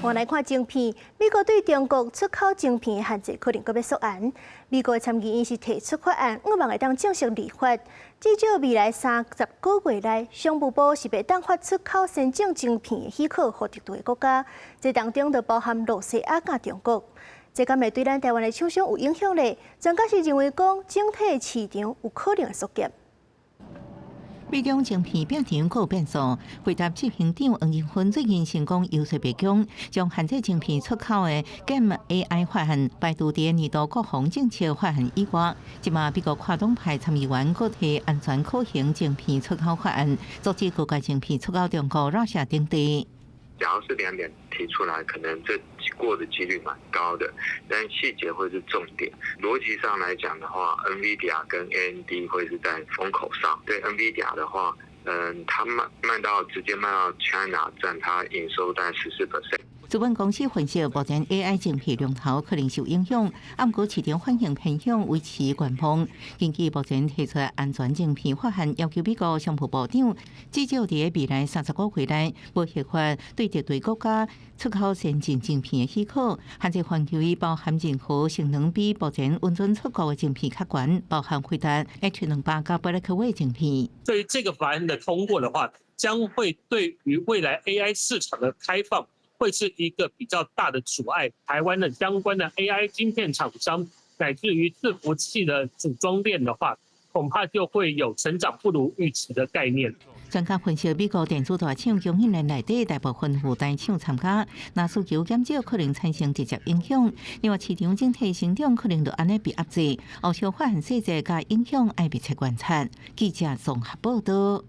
我來看晶片，美國對中國出口晶片限制可能閣欲縮嚴。美國參議院是提出法案，向望會當正式立法。至少未來30個月內，商務部是袂當發出口先進晶片的許可予敵對國家，這當中就包含露西亞佮中國。這敢會對咱台灣的廠商有影響咧？專家是認為講，整體市場有可能縮減。美中晶片拼場閣有變數，輝達執行長黃仁勳最近成功遊說白宮，將限制晶片出口的減 AI 法案排除佇年度國防政策法案以外。這馬美國跨黨派參議員閣提安全可行晶片出口法案，阻止高階晶片出口中國、russia 等地。只要是兩點提出來，可能這過的幾率蠻高的，但細節會是重點。邏輯上來講的話，NVIDIA 跟 AMD 會是在風口上。對 NVIDIA 的話，它賣到直接賣到 China，佔它營收大概14%。資本公司分析，目前 AI 晶片龍頭可能受影響，毋過市場反應偏向維持觀望。根據目前提出安全晶片法案，要求美國商務部長至少佇未來30個月內，無核發對敵對國家出口先進晶片的許可，限制環球包含任何性能比目前允准出國的晶片較懸，包含輝達 H200佮 Blackwell 晶片。對於這個法案的通過的話，將會對於未來 AI 市場的開放，會是一個比較大的阻礙。台灣的相關的 AI 晶片廠商，乃至於伺服器的組裝鏈的話，恐怕就會有成長不如預期的概念。專家分析，美國電子大廠供應鏈內底大部分有台廠參加，若需求減少，可能產生直接影響。另外，市場整體成長可能就按呢被壓制，後續法案細節佮影響愛密切觀察。記者綜合報道。